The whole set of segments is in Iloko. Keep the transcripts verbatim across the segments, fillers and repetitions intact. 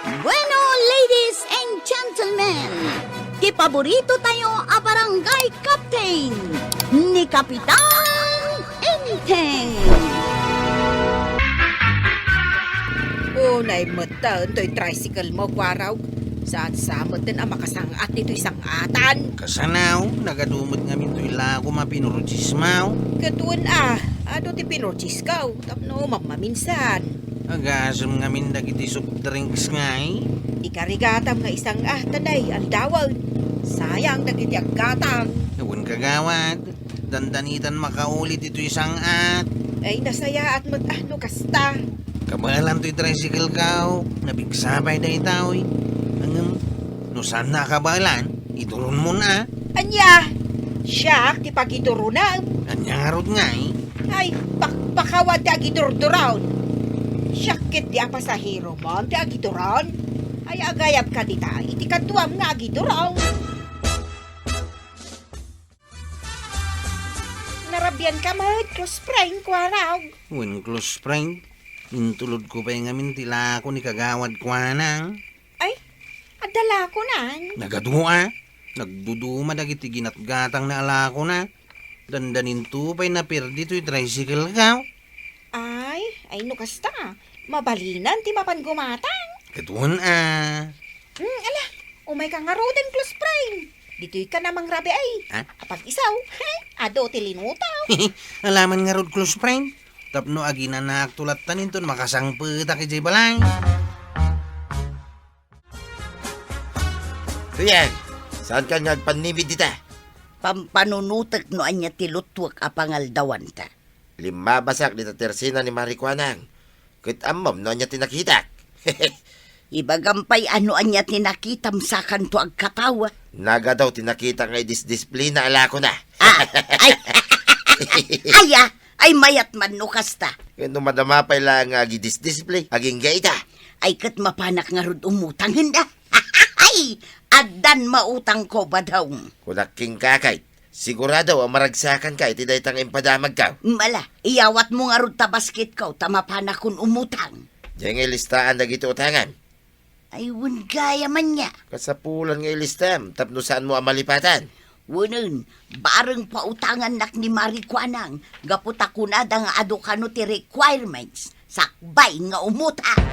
Bueno, ladies and gentlemen, ti paborito tayo a barangay captain, ni Kapitan Enteng. Unay metten toy tricycle mo, Kuarog. Saan sa metten a makasang-at ditoy sang-atan? Kasano, nagadu met ngamin toy lakom a pinurchase mo. Ket wen a, adu ti pinurchase ko, tapno mammaminsan. Agasem ngamin dagiti soft drinks ngay. Ikarigatam nga isang-at, tanay, aldawen. Sayang dagiti aggatang. Wen kagawad, dandanitan makauli ditoy sang-at. Ay, nasayaat met, ah, no kasta. Kabaelan toy tricycle ko, napigsa pay daytoy. Ngem, no saan na kabaelan, ituronmo na. Ania? Siak ti pagituronam. Ania ngarud ngay? Ay, pakpakawan ti agidurduron. Siak ketdi a pasahero man ti agituron. Ay, agayab ka dita, iti kaduam nga agiduron. Narabian ka met, close friend, Kuarog. Wen, close friend, intulod ko pay ngamin ti lako ni Kagawad Kuanang. Ay, adda lakonan? Nagadu a. Nagduduma dagiti ginatgatang na a lakona. Dandaninto pay naperdi toy tricycle ko. Ay, ay no kasta, mabalinan ti mapan gumatang. Ket wen a. Hmm, ala, umay ka ngaruden, close friend. Ditoy ka na mangrabiay. Ha? Apag-isaw, he, adu ti linuto. Alaman ngarud, close friend. Tapno aginanaak to latta inton makasangpetak idiay balay. Rian, saan ka nga agpannimid dita? Pampanunotek no ania ti luttuek a pangaldawanta. Limmabasak dita tersina ni Mari Kuanang. Ket ammom no ania ti nakitak. Ibagam pay a no ania ti nakitam sakanto agkatawa. Nagadu ti nakitak nga idisdisplina a lakona. Ah, ay, ay, ah, ay, mayat man no kasta. Ket no madama pay la nga agidisdisplay, agingga ita. Ay, ket mapanak ngarud umutangen da. Ay, addan mautangko, badong. Kunak kenka, kay, sigurado a maragsakanka iti dayta nga impadamagko. Mala, iyawatmo ngarud ta basketko, ta mapanakon umutang. Diay nga ilistaan dagiti utangam. Ay, wen gayam ania. Kasapulan nga ilistam, tapno saanmo a malipatan. Wenen, bareng pautangannak ni Mari Kuanang, gapu ta kunada nga adu kano ti requirements, sakbay nga umutang.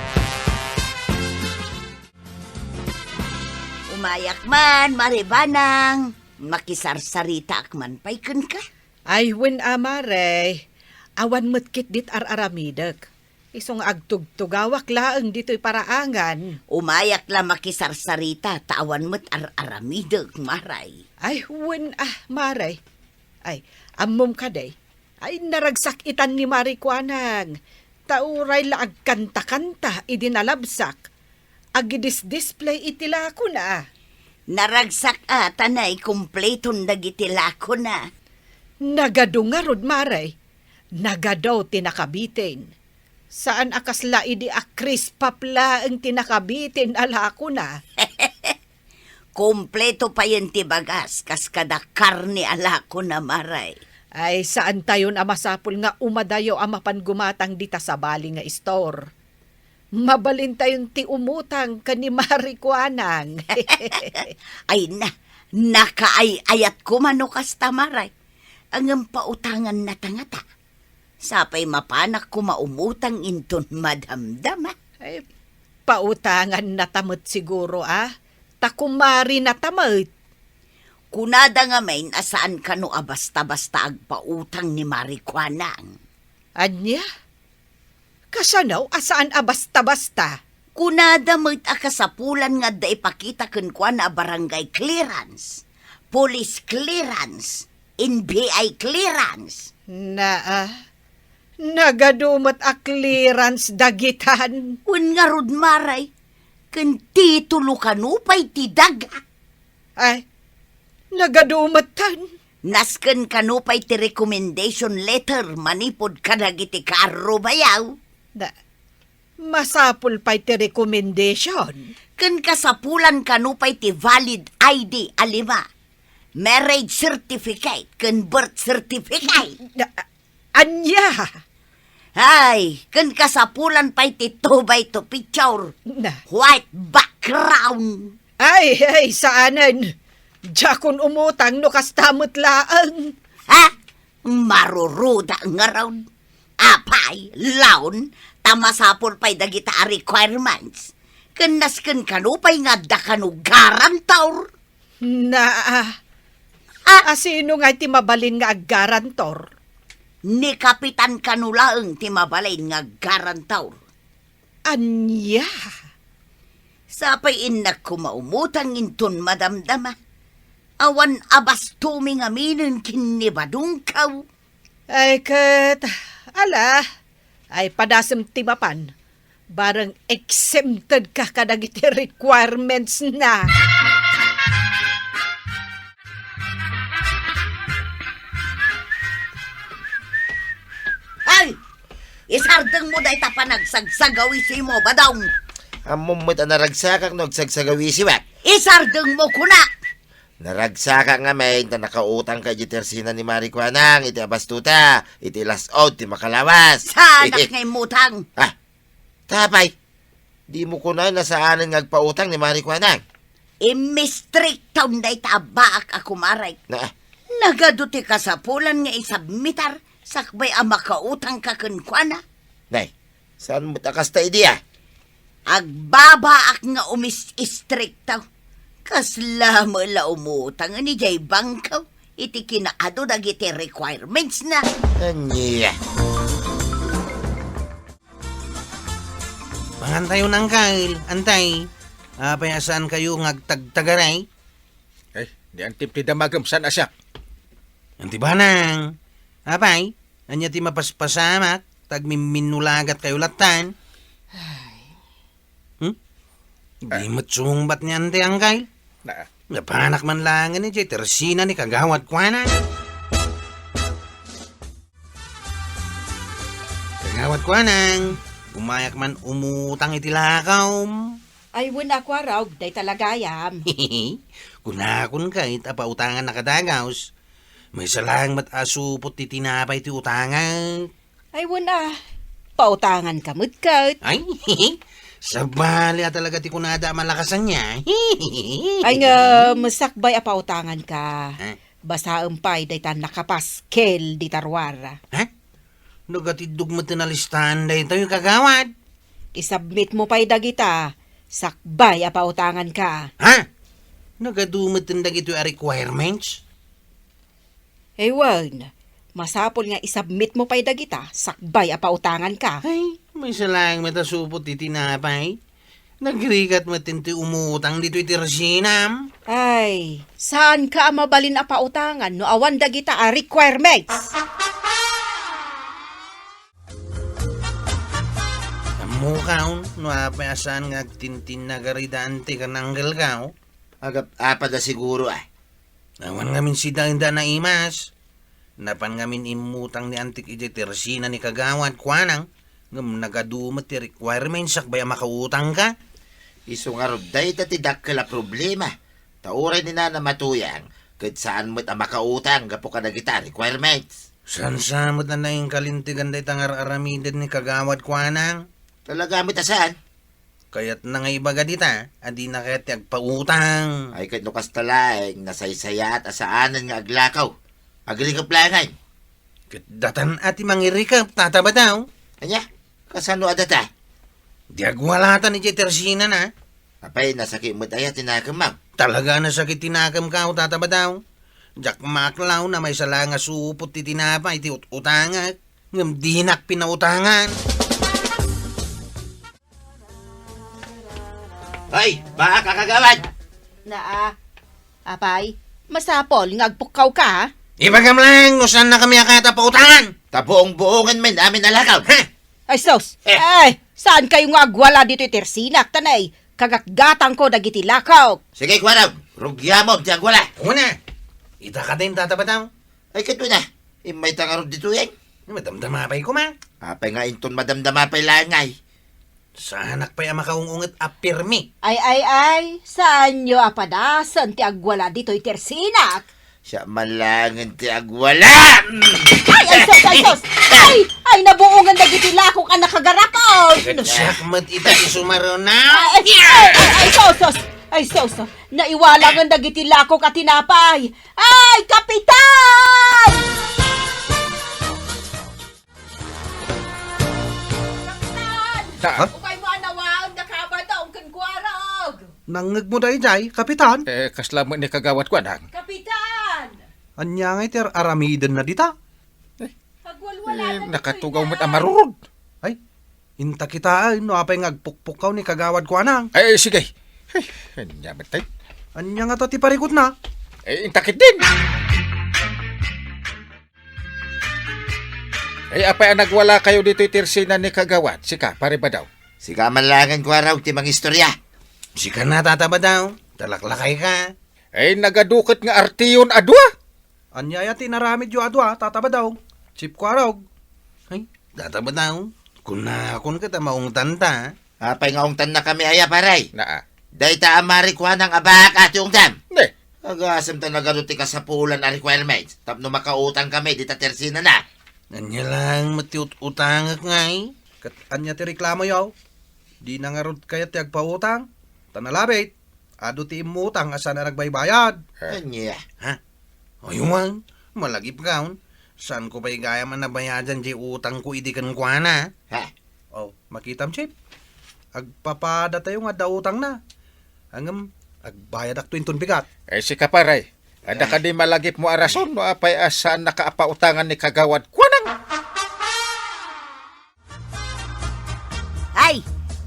Umayak man, Mari Banang. Makisarsaritaak man pay kenka. Ay, wen a, Mare. Awan met ketdi ti ar-aramidek. Isu nga agtugtugawak laeng ditoy paraangan. Umayak la makisarsarita ta awan met ar-aramidek, Maray. Ay, wen a, Maray. Ay, ammom kadi? Ay, naragsak itan ni Mari Kuanang. Ta uray la agkanta-kanta idi nalabsak. Agidisdisplay iti lakona. Naragsak a ta naikumpleton dagiti lakona. Nagadu ngarud, Maray. Nagadu ti nakabitin. Saan a kasla idi a krispap laeng ti nakabitin a lakona. Kompleto payen ti bagas kas kada karne a lakona, Maray. Ay, saantayon a masapul nga umadayo a mapan gumatang dita sabali nga istor. Mabalintayon ti umutang ken ni Mari Kuanang. Ay na, nakaay-ayat koma no kasta, Maray. Ngem pautangannata ngata. Sapay mapanak koma umutang inton madamdama. Ay, pautangannata met siguro, a? Ta kumarinata met. Kunada ngamin a saan kano a basta-basta agpautang ni Mari Kuanang. Ania? Kasano a saan a basta-basta? Kunada met a kasapulan nga adda ipakita kenkuana a barangay clearance, police clearance, N B I clearance. Naa, nagadu met a clearance dagitan. Wen ngarud, Maray, ken titulo kano pay ti daga. Ay, nagadu metten. Nasken kano pay ti recommendation letter manipud kadagiti kaarrubayo. Da, masapul pay ti recommendation. Ken kasapulan kano pay ti valid I D a lima, marriage certificate ken birth certificate. Da, ania? Ay, ken kasapulan pay ti two by two picture. Na. White background. Ay, ay, saanen. Diakon umutang no kasta met laeng. Ha? Maruruda ngarud. Apay, laun, ta masapul pay dagita a requirements. Ken nasken kano pay nga adda kano guarantor. Na, ah, Ah! A sino nga ti mabalin nga aggarantor? Ni Kapitan kano laeng ti mabalin nga aggarantor. Ania? Sapay innak koma umutang inton madamdama. Awan a bastomi ngaminen ken ni Badongkaw. Ay ket, ala, ay padasem ti mapan. Bareng exempted ka kadagiti requirements na. Ay! Isardengmo dayta panagsagsagawisimo, Badong. Ammom met a naragsakak no agsagsagawisiwak. Isardengmo, kuna! Naragsakak ngamin ta nakautangka iti tersina ni Mari Kuanang iti abastota, iti las-od ti makalawas. Saanak nga immutang. Ah, tapay. Dimo kunana saanen nga agpautang ni Mari Kuanang. Immistriktaw dayta a baak a kumarek. Na. Nagadu ti kasapulan nga isubmitar sakbay a makautangka kenkuana. Nay, saan met a kasta idi, ah? Agbabaak nga umis-istriktaw. Kasla met la umutang idiay bangko iti kinaadu dagiti requirements na. Ania? Mangantayon, Angkel. Antay. Apay a saan kayo nga agtagtagaray? Ay, ni Antip ti damagem, saan a siak? Anti Banang. Apay, ania ti mapaspasamak, ta agmimminnulagat kayo lattan? Ay. Hmm? Di Ah. met sumungbat ni Ante, Angkel. Na. Napanak man laeng idiay tersina ni Kagawad Kuanang. Kagawad Kuanang, umayak man umutang iti lakawm. Ay, wen a, Kuarog, dayta la gayam. Kunakon ket a pautangannaka dagus. Maysa laeng met a supot ti tinapay ti utangak. Ay, wen a, pautanganka met ket. Ay, sabali a talaga ti kunada a malakasanna. Ay, ngem, sakbay a pautanganka. Ha? Basaem pay dayta nakapaskel dita ruar. Ha? Nagatiddog met ti nalistaan daytoy, kagawad. Isubmit mo pay dagita, sakbay a pautanganka. Ha? Nagadu met dagitoy a requirements? Ay wen, masapul nga isubmit mo pay dagita, sakbay a pautanganka. Ay, maysa laeng met a supot ti tinapay. Nagrigat met ti umutang ditoy tersinam. Ay, saanka a mabalin a pautangan no awan dagita a requirements. Ammokaw no apay a saan nga agtintinnagar ida Ante ken Angkelkaw? Agap-apad a siguro, ah. Awan ngamin sida inda naimas. Napan ngamin immutang ni Antik idiay tersina ni Kagawad Kuanang, ngem nagadu met ti requirements sakbay a makautangka. Isu ngarud dayta ti dakkel a problema. Ta uray ni Nana Matuyang, ket saan met a makautang gapu kadagita requirements. Saan sa met a naingkalintegan dayta nga ar-aramiden ni Kagawad Kuanang? Talaga met a saan? Kayatna nga ibaga dita a dina kayat ti agpautang. Ay, ket no kasta laeng, nasaysayaat a saanen nga aglakaw. Agirikep laengen. Ket datan a ti mangirikep, Tata Badaw. Ania? Kasano a data? Di agwalatan idiay tersinana. Apay, nasakit met aya ti nakemmo? Talaga a nasakit ti nakemko, Tata Badaw. Diak maaklaw no maysa laeng a supot ti tinapay ti ut-utangek, ngem dinak pinautangan. Hoy, baak a kagawad! Naa, apay, masapul nga agpukkawka, ha? Ibagam laeng no saannakami a kayat a pautangan! Ta buong-buongen men amin a lakaw, ha? Ay, sus! Eh. Ay, saankayo nga agwala ditoy tersinak, ta nay, kagatgatangko dagiti lakawk. Sige, kuarog, rugiamom ti agwala. Kuna, ita katin, Tata Badaw. Ay, ket kuna, immayta ngarud ditoyen. Madamdama pay koma. Apay nga inton madamdama pay laeng ngay? Saanak pay a makaung-unget a pirmi. Ay, ay, ay, saanyo a padasen ti agwala ditoy tersinak? Siak man laengen ti agwala. Ay, ay, sus, Ay, sus! Ay! Ay, nabuongan dagiti lakok a nakagarapon! Siak met ita ti sumaruna. Ay, ay, ay, ay, sus, sus! Ay, sus, sus! Naiwalangan dagiti lakok a tinapay! Ay, Kapitan! Kapitan! Ha? Ukay mo a nawaen da Kabadong ken Kuarog! Nangngegmo daydiay, Kapitan? Eh, kasla met ni Kagawad Kuanang? Kapitan! Ania ngay ti ar-aramidenna dita? Eh, agwalwala eh, na nakatugaw met a marurod. Ay, inta kitaen no apay nga agpukpukkaw ni Kagawad Kuanang. Ay, sige. Ay, ania met tay? Ania ngata ti parikutna? Eh, inta ketdin. Ay, apay a nagwalakayo ditoy tersina ni Kagawad? Sika, Pare Badaw. Sika man laengen, Kuarog, ti mangistorya. Sika na, Tata Badaw. Talaklakay ka. Ay, nagadu ket nga artion a dua. Ania aya ti inaramidyo a dua, Tata Badaw? Chief Kuarog. Ay, Tata Badaw. Kunakon ket a maungtanta. Apay nga ungtannakami aya, pare? Naa. Dayta a Mari Kuanang a baak a ti ungtam. Ne. Agasem ta nagadu ti kasapulan a requirements tapno makautangkami dita tersinana. Ania laeng met ti ut-utangek ngay? Ket ania ti reklamoyo? Dina ngarud kayat ti agpautang? Ta nalabit, adu ti immutang a saan a nagbaybayad. Eh. Ania? Ha? Aywan, malagipkaon. Saanko pay gayam a nabayadan diay utangko idi kenkuana. Ha? Oh, makitam, Chief. Agpapadatayo nga adda utangna. Ngem, agbayadakto inton bigat. Eh, sika, pare. Adda kadi malagipmo a rason no apay a saannaka a pautangan ni Kagawad Kuanang? Ay,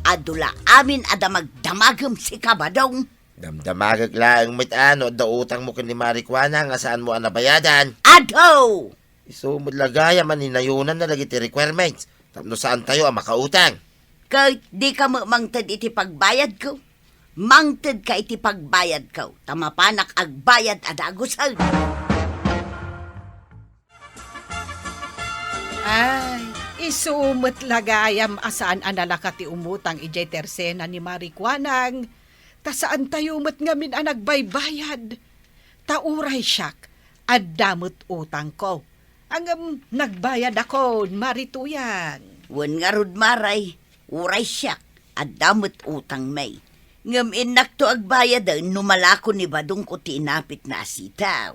adu la amin a damagdamagem, sika, Badong. Damdamagek laeng met a no adda utangmo ken ni Mari Kuanang nga saanmo a nabayadan. Adu! Isu met la gayam a ninayonanna dagiti requirements tapno saantayo a makautang. Ket dika met mangted iti pagbayadko. Mangtedka iti pagbayadko, ta mapanak agbayad a dagusen. Ay, isu met la gayam a saan a nalaka ti umutang idiay tersena ni Mari Kuanang, ta saantayo met ngamin a nagbaybayad. Ta uray siak, adda met utangko. Ngem nagbayadakon, Mari Tuyang. Wen ngarud, Mari, uray siak, adda met utangmi. Ngem innakto agbayaden no malako ni Badongko ti inapitna a sitaw.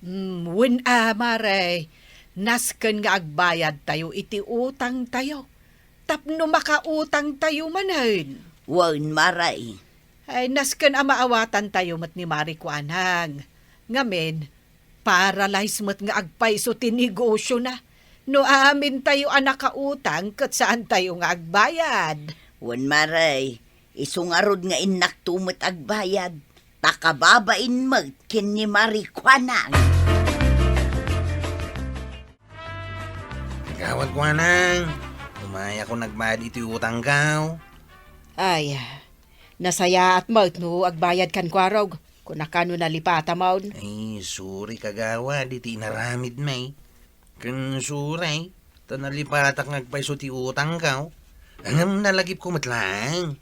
Hmm, wen a, Mari, nasken nga agbayadtayo iti utangtayo. Tapno makautangtayo manen. Wen, Mari. Ay, nasken a maawatantayo met ni Mari Kuanang. Ngamin, paralyze met nga agpayso ti negosiona no amintayo a nakautang ket saantayo nga agbayad. Wen, Mari, isu ngarud nga innakto met agbayad, ta kababain met ken ni Mari Kuanang. Kagawad Kuanang, umayakon nagbayad iti utangko. Ay, nasayaat met no agbayadkan, Kuarog. Kunaka no nalipatamon. Ay, sorry, kagawad, iti inaramidmi. Ken sorry, ta nalipatak nga agpayso ti utangko. Ngem nalagipko met laeng.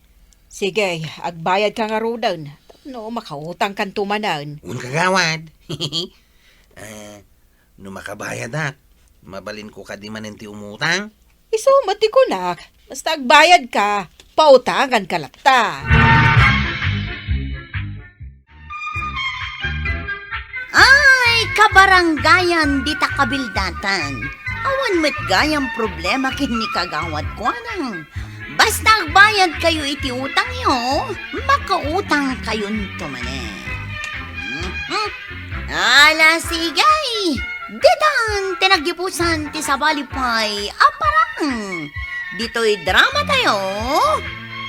Sige, agbayadka ngaruden. Tapno makautangkanto manen. Wen, kagawad. Ah, No makabayadak, mabalinko kadi manen ti umutang? Isu met ti kunak, basta agbayadka, pautanganka latta. Ay, kabarangayan dita kabildatan. Awan met gayam problema ken ni Kagawad Kuanang. Basta agbayadkayo iti utangyo, makautangkayonto manen. Mhm. Ala, sige! Ditan ti naggibusan ti sabali pay a parang. Ditoy dramatayo,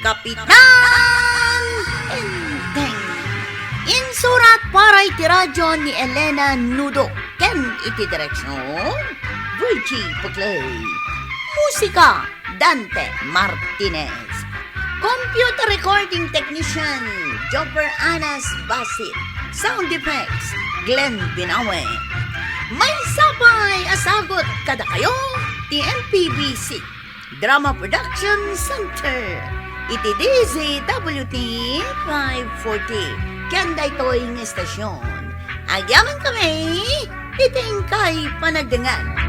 Kapitan Enteng. Insurat para iti radyo ni Elena Nudo ken iti direksion, Virgie Buclay. Musika, Dante Martinez. Computer recording technician, Jopper Anas Basit. Sound effects, Glenn Binawe. Maysa pay a sagut kadakayo ti M P B C Drama Production Center iti D Z W T five forty. Ken daytoy nga estasyon, agyamankami iti inkay panagdengngeg.